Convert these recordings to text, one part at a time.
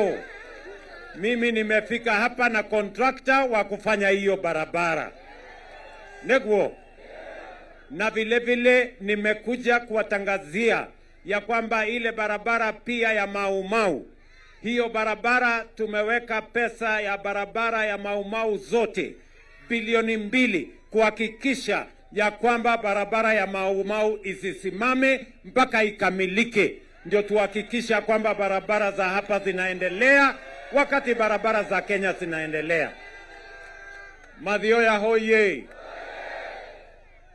Leo mimi nimefika hapa na contractor wa kufanya hiyo barabara, neguo, na vile vile nimekuja kuwatangazia ya kwamba ile barabara pia ya Mau Mau, hiyo barabara tumeweka pesa ya barabara ya Mau Mau zote bilioni 2 kuhakikisha ya kwamba barabara ya Mau Mau isisimame mpaka ikamilike, ndio tuhakikisha kwamba barabara za hapa zinaendelea wakati barabara za Kenya zinaendelea. Mathioya hoye!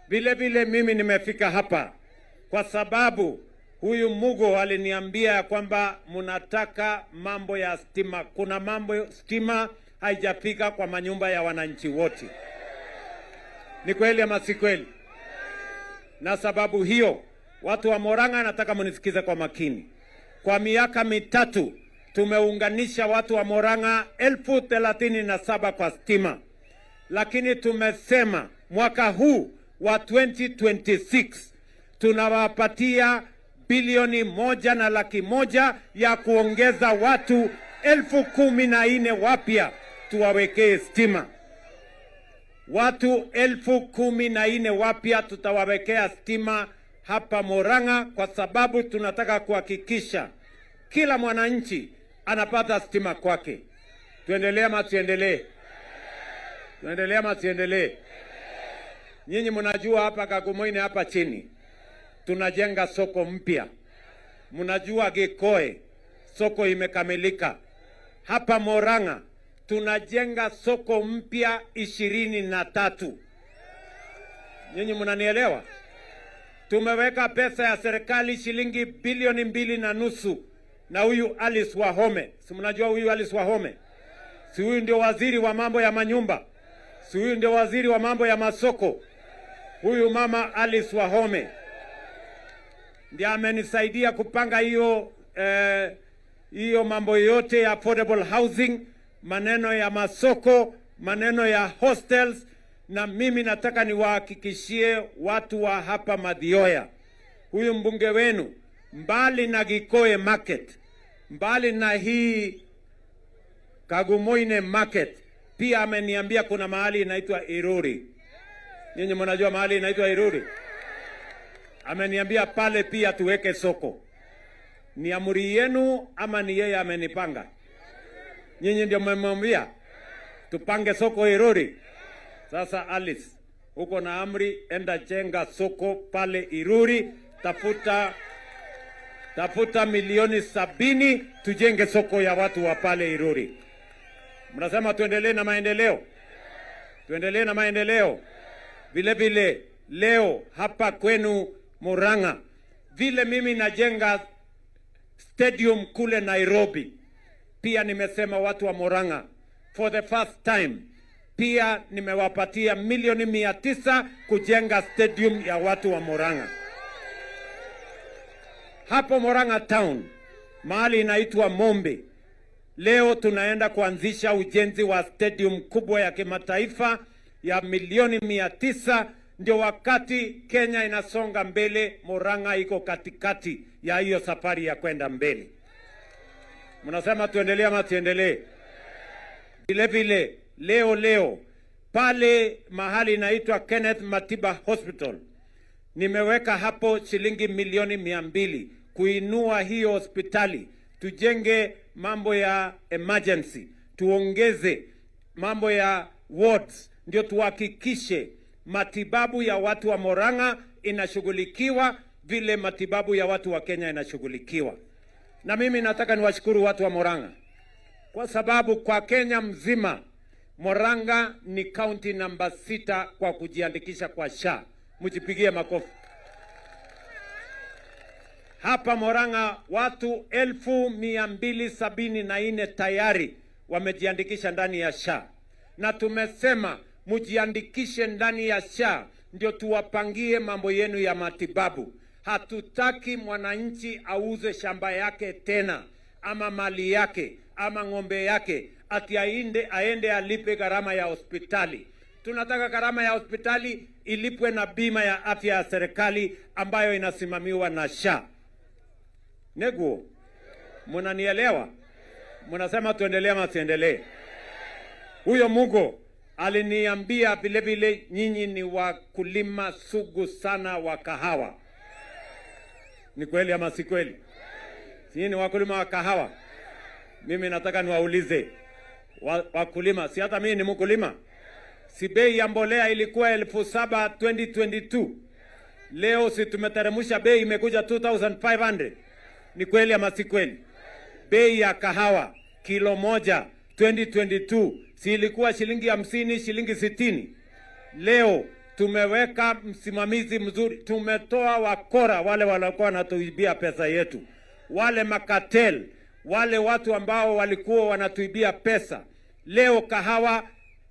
Vile vile mimi nimefika hapa kwa sababu huyu Mugo aliniambia ya kwamba mnataka mambo ya stima. Kuna mambo stima haijafika kwa manyumba ya wananchi wote. Ni kweli ama si kweli? Na sababu hiyo, watu wa Murang'a, nataka mnisikize kwa makini. Kwa miaka 3 tumeunganisha watu wa Murang'a 37,000 kwa stima, lakini tumesema mwaka huu wa 2026 tunawapatia bilioni 1 na laki 1 ya kuongeza watu 14,000 wapya tuwawekee stima. Watu 14,000 wapya tutawawekea stima hapa Murang'a, kwa sababu tunataka kuhakikisha kila mwananchi anapata stima kwake. Tuendelee ama tuendelee? Tuendelee ama tuendelee? Nyinyi mnajua hapa Kagumoini hapa chini tunajenga soko mpya. Mnajua Gikoe soko imekamilika. Hapa Murang'a tunajenga soko mpya 23. Nyinyi mnanielewa? Tumeweka pesa ya serikali shilingi bilioni 2.5 na huyu Alice Wahome. Si mnajua huyu Alice Wahome? Si huyu ndio waziri wa mambo ya manyumba? Si huyu ndio waziri wa mambo ya masoko? Huyu mama Alice Wahome ndiye amenisaidia kupanga hiyo mambo yote ya affordable housing, maneno ya masoko, maneno ya hostels, na mimi nataka niwahakikishie watu wa hapa Mathioya, huyu mbunge wenu, mbali na Gikoe Market, mbali na hii Kagumoine Market, pia ameniambia kuna mahali inaitwa Iruri. Nyinyi mnajua mahali inaitwa Iruri? Ameniambia pale pia tuweke soko. Ni amri yenu ama ni yeye amenipanga? Nyinyi ndio mmemwambia tupange soko Iruri. Sasa Alice, uko na amri, enda jenga soko pale Iruri, tafuta milioni 70 tujenge soko ya watu wa pale Iruri. Mnasema tuendelee na maendeleo, tuendelee na maendeleo. Vile vile leo hapa kwenu Murang'a, vile mimi najenga stadium kule Nairobi, pia nimesema watu wa Murang'a, for the first time pia nimewapatia milioni 900 kujenga stadium ya watu wa Murang'a hapo Murang'a town, mahali inaitwa Mombe. Leo tunaenda kuanzisha ujenzi wa stadium kubwa ya kimataifa ya milioni 900. Ndio wakati Kenya inasonga mbele, Murang'a iko katikati ya hiyo safari ya kwenda mbele. Mnasema tuendelee ama tuendelee? Vile vile leo leo pale mahali inaitwa Kenneth Matiba Hospital nimeweka hapo shilingi milioni 200 kuinua hiyo hospitali, tujenge mambo ya emergency, tuongeze mambo ya wards, ndio tuhakikishe matibabu ya watu wa Murang'a inashughulikiwa vile matibabu ya watu wa Kenya inashughulikiwa. Na mimi nataka niwashukuru watu wa Murang'a kwa sababu kwa Kenya mzima Murang'a ni kaunti namba 6 kwa kujiandikisha kwa SHA. Mjipigie makofi. Hapa Murang'a watu 274,000 tayari wamejiandikisha ndani ya SHA, na tumesema mjiandikishe ndani ya SHA ndio tuwapangie mambo yenu ya matibabu. Hatutaki mwananchi auze shamba yake tena ama mali yake ama ng'ombe yake ati aende alipe gharama ya hospitali. Tunataka gharama ya hospitali ilipwe na bima ya afya ya serikali ambayo inasimamiwa na SHA. Neguo, munanielewa? Mnasema tuendelee ama tuendelee? Huyo Mugo aliniambia vile vile, nyinyi ni wakulima sugu sana wa kahawa. Ni kweli ama si kweli? Nyinyi ni wakulima wa kahawa. Mimi nataka niwaulize wakulima, si hata mimi ni mkulima. Si bei ya mbolea ilikuwa 7,000 2022? Leo si tumeteremsha bei, imekuja 2500? Ni kweli ama si kweli? Bei ya kahawa kilo moja 2022 si ilikuwa shilingi 50, shilingi 60? Leo tumeweka msimamizi mzuri, tumetoa wakora wale waliokuwa wanatuibia pesa yetu, wale macartel, wale watu ambao walikuwa wanatuibia pesa. Leo kahawa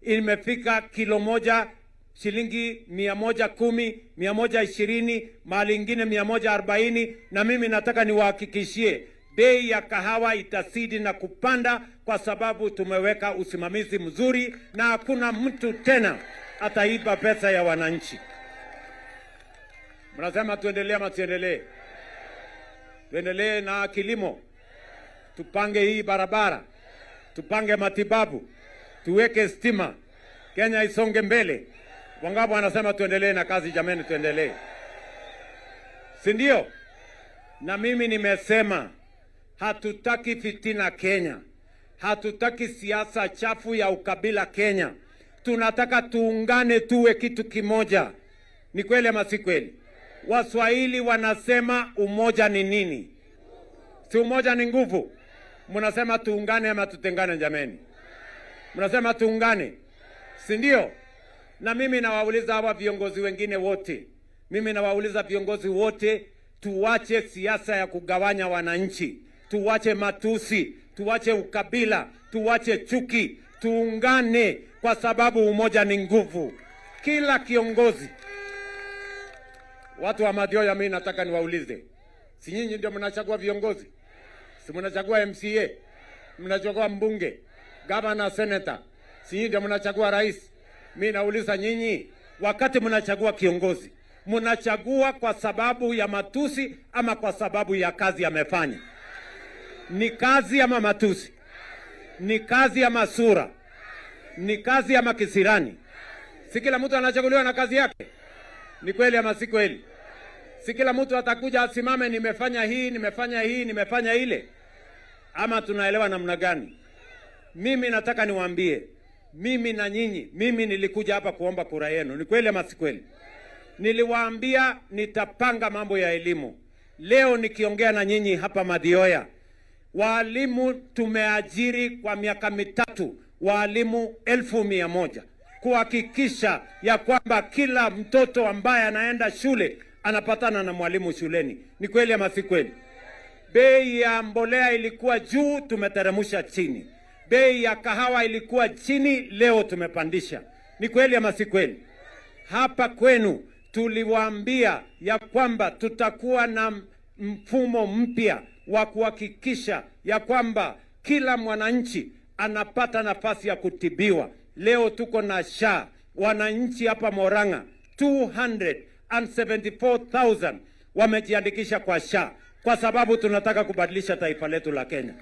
imefika kilo moja shilingi 110, 120, mahali ingine 140, na mimi nataka niwahakikishie bei ya kahawa itazidi na kupanda kwa sababu tumeweka usimamizi mzuri na hakuna mtu tena ataiba pesa ya wananchi. Mnasema tuendelee ama tuendelee? Tuendelee na kilimo, tupange hii barabara, tupange matibabu, tuweke stima, Kenya isonge mbele. Wangapi wanasema tuendelee na kazi? Jameni, tuendelee, si ndio? Na mimi nimesema hatutaki fitina Kenya, hatutaki siasa chafu ya ukabila Kenya. Tunataka tuungane, tuwe kitu kimoja. Ni kweli ama si kweli? Waswahili wanasema umoja ni nini? Si umoja ni nguvu? Mnasema tuungane ama tutengane? Jameni, mnasema tuungane, si ndio? Na mimi nawauliza hawa viongozi wengine wote, mimi nawauliza viongozi wote, tuwache siasa ya kugawanya wananchi, tuwache matusi, tuwache ukabila, tuwache chuki, tuungane, kwa sababu umoja ni nguvu. Kila kiongozi, watu wa Mathioya, mimi nataka niwaulize, si nyinyi ndio mnachagua viongozi? Si mnachagua MCA, mnachagua mbunge, gavana, senator, si nyinyi ndio mnachagua rais? Mimi nauliza nyinyi, wakati mnachagua kiongozi, mnachagua kwa sababu ya matusi ama kwa sababu ya kazi amefanya? Ni kazi ama matusi? Ni kazi ama sura? Ni kazi ama kisirani? Si kila mtu anachaguliwa na kazi yake? Ni kweli ama si kweli? Si kila mtu atakuja asimame, nimefanya hii, nimefanya hii, nimefanya ile? Ama tunaelewa namna gani? Mimi nataka niwaambie, mimi na nyinyi, mimi nilikuja hapa kuomba kura yenu. Ni kweli ama si kweli? Niliwaambia nitapanga mambo ya elimu. Leo nikiongea na nyinyi hapa Mathioya, walimu tumeajiri kwa miaka 3 walimu 100,000 kuhakikisha ya kwamba kila mtoto ambaye anaenda shule anapatana na mwalimu shuleni. Ni kweli ama si kweli? Bei ya mbolea ilikuwa juu, tumeteremsha chini. Bei ya kahawa ilikuwa chini, leo tumepandisha. Ni kweli ama si kweli? Hapa kwenu tuliwaambia ya kwamba tutakuwa na mfumo mpya wa kuhakikisha ya kwamba kila mwananchi anapata nafasi ya kutibiwa. Leo tuko na SHA. Wananchi hapa Murang'a 274,000 wamejiandikisha kwa SHA kwa sababu tunataka kubadilisha taifa letu la Kenya.